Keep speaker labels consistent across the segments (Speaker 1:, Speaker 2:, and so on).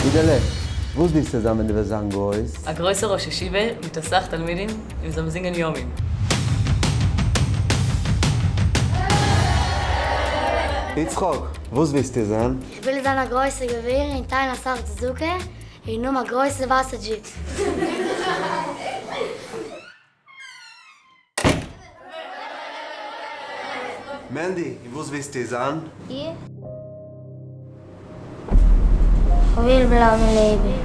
Speaker 1: אידעלע, וואס ווילסטו זיין ווען דו וועסט זיין גרויס?
Speaker 2: א גרויסער ראש ישיבה מיט אסאך תלמידים און זאלן זינגען ימים.
Speaker 1: יצחק, וואס ווילסטו זיין?
Speaker 3: איך וויל זיין א גרויסער גביר און טיילן אסאך צדקה און האבן א גרויסע ווייסע Jeep.
Speaker 1: מענדי, און וואס ווילסטו זיין?
Speaker 3: איך וויל בלייבן לעבן.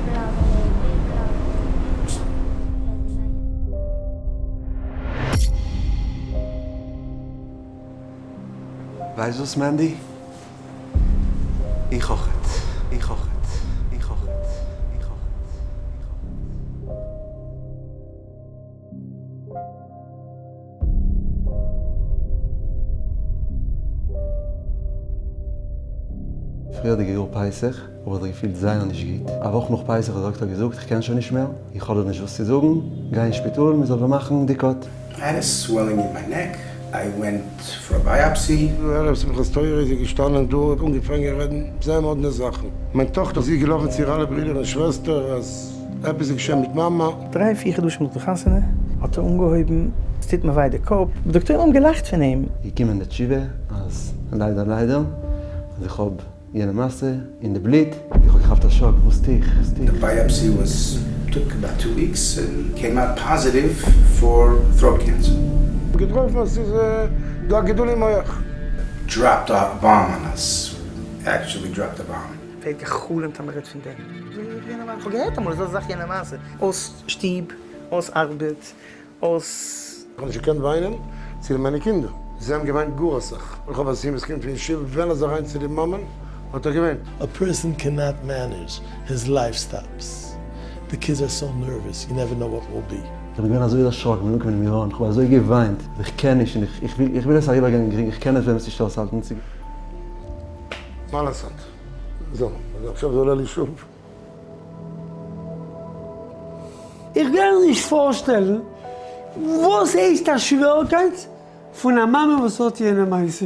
Speaker 1: ווייסט וואס מענדי? איך אויכעט. איך אויכעט. איך אויכעט. איך אויכעט. איך אויכעט. פריערדיגע יאר פסח האב איך זיך געפילט זייער נישט גוט, א וואך נאך פסח האט דער דאקטער געזאגט איך קען שוין נישט מער, איך האב דיר נישט וואס צו זאגן, גיי אין שפיטאל מען זאל דיר מאכן בדיקות.
Speaker 4: I had a swelling in my neck, I went for a biopsy.
Speaker 5: ערב שמחת תורה איז זי געשטאנען דא און אנגעפאנגען רעדן זייער מאדנע זאכן. מיין טאכטער זי איז געלאפן צו איר אלע ברידער און שוועסטער אז עפעס איז געשען מיט מאמע.
Speaker 6: דריי פיר חדשים נאך די חתונה האט ער אנגעהויבן עס טוט מיר וויי די קאפ, די דאקטוירים האבן געלאכט פון אים.
Speaker 1: געקומען די תשובה אז ליידער ליידער אז איך האב יענע מעשה אין די בלוט, איך האב געכאפט א שאק, וואס טו איך? וואס טו איך?
Speaker 4: The biopsy was took about two weeks and came out positive for throat cancer.
Speaker 5: געטראפן אז ס'איז דא א גידול אין מח.
Speaker 4: Dropped a bomb on us, actually dropped a bomb.
Speaker 6: ווער האט גע'חלומ'ט אז מ'רעדט פון דעם? איך האב געהערט אמאל אזא זאך יענע מעשה. אויס שטוב, אויס ארבעט, אויס.
Speaker 5: איך האב נישט געקענט וויינען צו מיינע קינדער, זיי האבן געוויינט גאר אסאך, איך האב א זון וואס קומט פון ישיבה, ווען ער איז אריין צו די מאמען האט ער געוויינט.
Speaker 7: A person cannot manage his life stops, the kids are so nervous, you never know what will be.
Speaker 1: איך בין געווען אזוי דערשראקן ביים אנקומען אין מירון, איך האב אזוי געוויינט, איך קען נישט און איך וויל איך וויל עס אריבערגיין גרינג, איך קען עס באמת נישט אויסהאלטן.
Speaker 5: מה לעשות? זהו, אז עכשיו זה עולה לי שוב.
Speaker 8: איך קען נישט פארשטעלן וואס הייסט א שווערקייט פון א מאמע וואס האט יענע מעשה.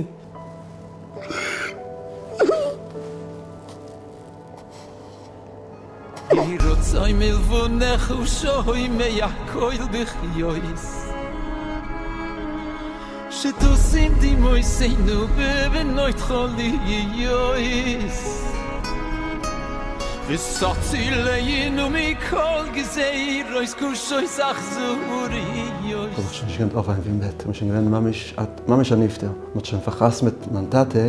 Speaker 9: יהי רצון מלבנך ושומע קול בכיות שתשים דמעותינו בבנותך להיות ותצילנו מכל גזירות קשות אכזריות.
Speaker 1: כ'האב זיך שוין נישט געקענט אויפהייבן פון בעט, כ'בין שוין געווען ממש ממש א נפטר, מ'האט שוין פאר'חתמ'עט מיין טאטע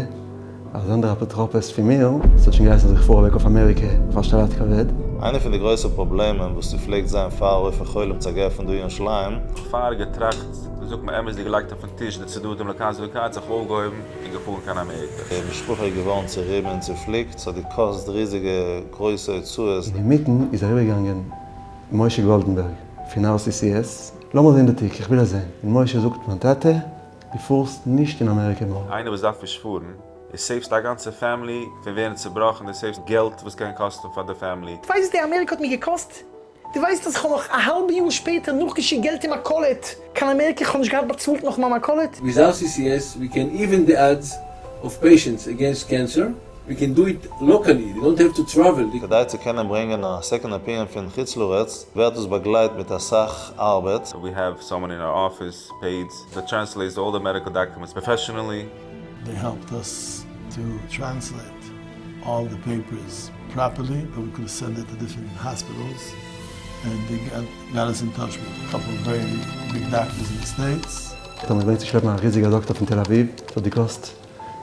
Speaker 1: אז אנדערע אפוטרופוס פון מיר, ס'האט שוין געהייסן אז איך פאר אוועק אויף אמעריקע אויף השתלת כבד.
Speaker 10: איינע פון די גרויסע פראבלעמען וואס ס'פלעגט זיין פאר רופא חולים צו געפן דא אין ירושלים.
Speaker 11: פאר געטראכט, ווי זאגט מען אמת'דיג געלייגט אויפן טיש די צדדים לכאן ולכאן, זיך אויפגעהויבן און געפארן קיין אמעריקע.
Speaker 10: די משפחה איז געווארן צעריבן און צעפליקט, ס'האט געקאסט ריזיגע גרויסע הוצאות.
Speaker 1: אינמיטן איז אריבערגעגאנגען משה גאלדענבערג פון RCCS, לאמיר זען די תיק, איך וויל עס זען, און משה זאגט מיין טאטע, דו פארסט נישט אין אמעריקע מארגן.
Speaker 11: איינער וואס דארף נישט פארן, דו save סט א גאנצע family פון ווערן צובראכן, דו save סט געלט וואס קען קאסטן פאר די family.
Speaker 6: ווייסט די אמעריקע האט מיר געקאסט? דו ווייסט אז כ'האב נאך א האלבע יאר שפעטער נאכגעשיקט געלט אין מכולת קיין אמעריקע כ'האב נישט געהאט באצאלט נאך מיין מכולת?
Speaker 12: With RCCS we can even the odds of patients against cancer, we can do it locally, they don't have to travel.
Speaker 10: כדי צו קענען ברענגען א second opinion פון חוץ לארץ ווערט דאס באגלייט מיט אסאך ארבעט.
Speaker 11: We have someone in our office paid that translates all the medical documents professionally.
Speaker 7: They helped us to translate all the papers properly that we could send it to different hospitals and they got us in touch with a couple of very big doctors in the States.
Speaker 1: האט ער מיר געברענגט צו שלעפן א ריזיגער דאקטער פון תל אביב, ס'האט געקאסט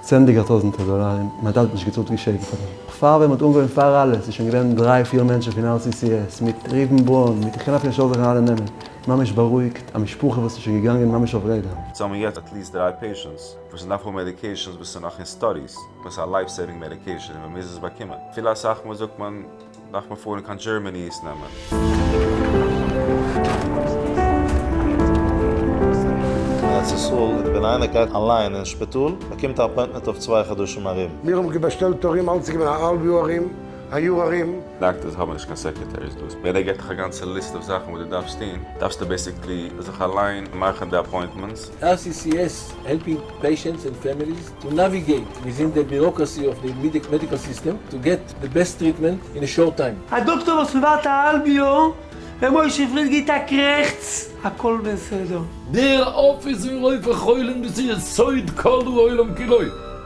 Speaker 1: צענדליגער טויזענטער דאלאר, מיין טאטע האט נישט געצאלט געשעגן פאר דעם. פאר ווען מ'האט אנגעהויבן פאר אלעס איז שוין געווען דריי פיר מענטשן פון RCCS מיט ראובן ברוין מיט איך קען אפילו נישט אויסרעכענען אלע נעמען, ממש בארואיגט א משפחה וואס איז שוין געגאנגען ממש אויף רעדער.
Speaker 11: סאו האבן מיר יעצט at least דריי patients וואס דארפן האבן medications וואס איז נאך אין studies, וואס איז א life saving medication און מ'מוז עס באקומען. אפילו אסאך מאל זאגט מען דארף מען פארן קיין Germany עס נעמען.
Speaker 10: אין ארץ ישראל, ווען איינער גייט אליין אין שפיטאל, באקומט א appointment אויף צוויי חדשים ארום.
Speaker 5: מיר האבן באשטעלט תורים, אלץ איז געווען א האלב יאר ארום. א יאר ארום.
Speaker 11: דאקטערס האבן נישט קיין סעקרעטעריס דא, ווען ער געבט דיך א גאנצע ליסט אויף זאכן וואס דו דארפסט טון, דארפסטו basically זיך אליין מאכן די appointments.
Speaker 12: RCCS helping patients and families to navigate within the bureaucracy of the medical system to get the best treatment in a short time.
Speaker 8: א דאקטאר וואס מ'ווארט א האלב יאר, ר' משה פריד גיט א קרעכץ, הכל בסדר.
Speaker 13: דער אפיס פון רופא חולים דאס איז יסוד כל העולם כולו.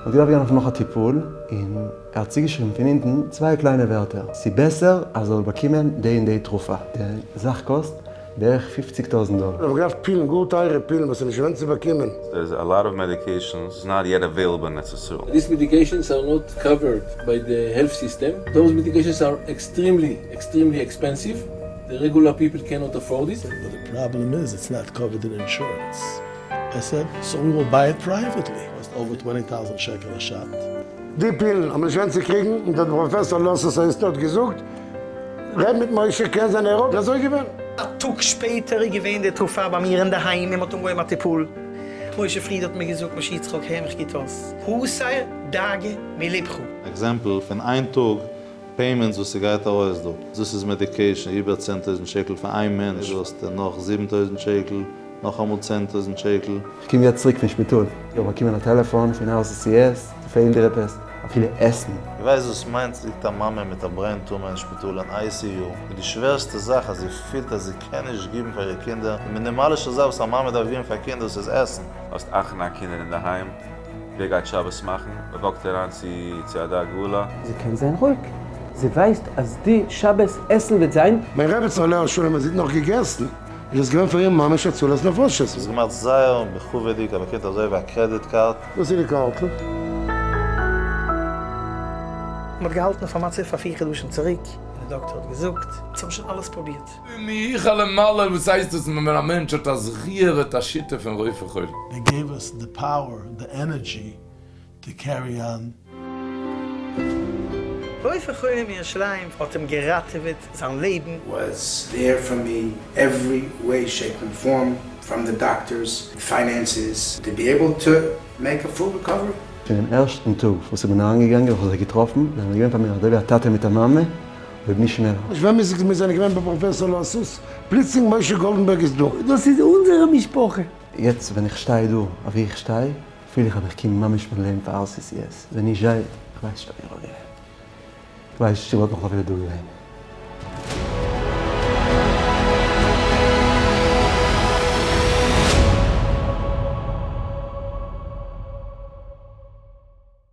Speaker 1: מ'האט געדארפט גיין אויף נאך א טיפול, און ער האט צוגעשריבן פון אונטן צוויי קליינע ווערטער, ס'בעסער אז זאל באקומען די און די תרופה, די זאך קאסט בערך פופציג טויזנט דאלער.
Speaker 5: איך האב געדארפט פילן, גאר טייערע פילן וואס איז נישט געווען צו באקומען.
Speaker 11: There is a lot of medications not yet available in ארץ ישראל.
Speaker 12: These medications are not covered by the health system, those medications are extremely extremely expensive, the regular people cannot afford it.
Speaker 7: But the problem is it's not covered in insurance. I said, so we will buy it privately. Cost over twenty thousand shekel a shot.
Speaker 5: די פילן האבן נישט ווען צו קריגן, און דער פראפעסאר לאסוס האט געזאגט, רעד מיט משה, קען זיין ער האט, אזוי געווען.
Speaker 6: א טאג שפעטער איז געווען די תרופה ביי מיר אינדערהיים און מ'האט אנגעהויבן א טיפול. משה פריד האט מיר געזאגט, משה יצחק הער מיך גוט אויס, הסר דאגה מלבך.
Speaker 10: Example פון איין טאג payments וואס ס'גייט ארויס דא, דאס איז medication איבער 10,000 שקל פאר איין מענטש, דא האסטו נאך 7,000 שקל, נאכאמאל 10,000 שקל.
Speaker 1: איך קום יעצט צוריק פון שפיטאל, איך האב באקומען א טעלעפאן פון RCCS, ס'פעלט דיר עפעס, אפילו עסן.
Speaker 10: דו ווייסט וואס מיינט ליגט א מאמע מיט א brain tumor אין שפיטאל אין ICU, און די שווערסטע זאך אז זי פילט אז זי קען נישט גיבן פאר איר קינדער די מינימאלישע זאך וואס א מאמע דארף גיבן פאר קינדער וואס איז עסן.
Speaker 11: האסט אכט ניין קינדער אינדערהיים, ווער גייט שבת מאכן? מען walk ט אריין צו צו א דאגה'לע.
Speaker 14: זי קען זיין רואיג, זי ווייסט אז די שבת עסן וועט זיין.
Speaker 5: מיין רעבעצן עליה השלום אז זי האט נאך געגעסן, איז עס געווען פאר איר ממש הצלת נפשות.
Speaker 10: ס'איז געמאכט זייער בכבוד'יג אז מ'קריגט אזוי ווי א credit card.
Speaker 5: דאס איז די קארטל.
Speaker 6: מ'האט געהאלטן אויף א מצב פאר פיר חדשים צוריק, און די דאקטער האט געזאגט, אונז האבן שוין אלעס פרובירט.
Speaker 13: מי יוכל למלא וואס הייסט דאס ווען א מענטש האט א זכיה ווערט א שותף פון רופא חולים.
Speaker 7: They gave us the power, the energy to carry on.
Speaker 6: רופא חולים אין ירושלים האט אים געראטעוועט זיין לעבן.
Speaker 4: Was there for me every way shape and form, from the doctors, finances, to be able to make a full recovery.
Speaker 1: פונעם ערשטן טאג וואס איך בין אריינגעגאנגען האב איך זיי געטראפן, זיי זענען געווען פאר מיר אזוי ווי א טאטע מיט א מאמע, אויב נישט מער.
Speaker 5: ווען מיר זענען געווען ביי פראפעסאר לאסוס, פלוצלינג משה גאלדענבערג איז דא.
Speaker 8: דאס איז אונזערע משפחה.
Speaker 1: יעצט ווען איך שטיי דא אוואו איך שטיי, פיל איך אז איך קום ממש מיין לעבן פאר RCCS, ווען נישט זיי, איך ווייס נישט אויב איך וואלט געווען. איך ווייס נישט צו איך וואלט נאך אפילו דא געווען.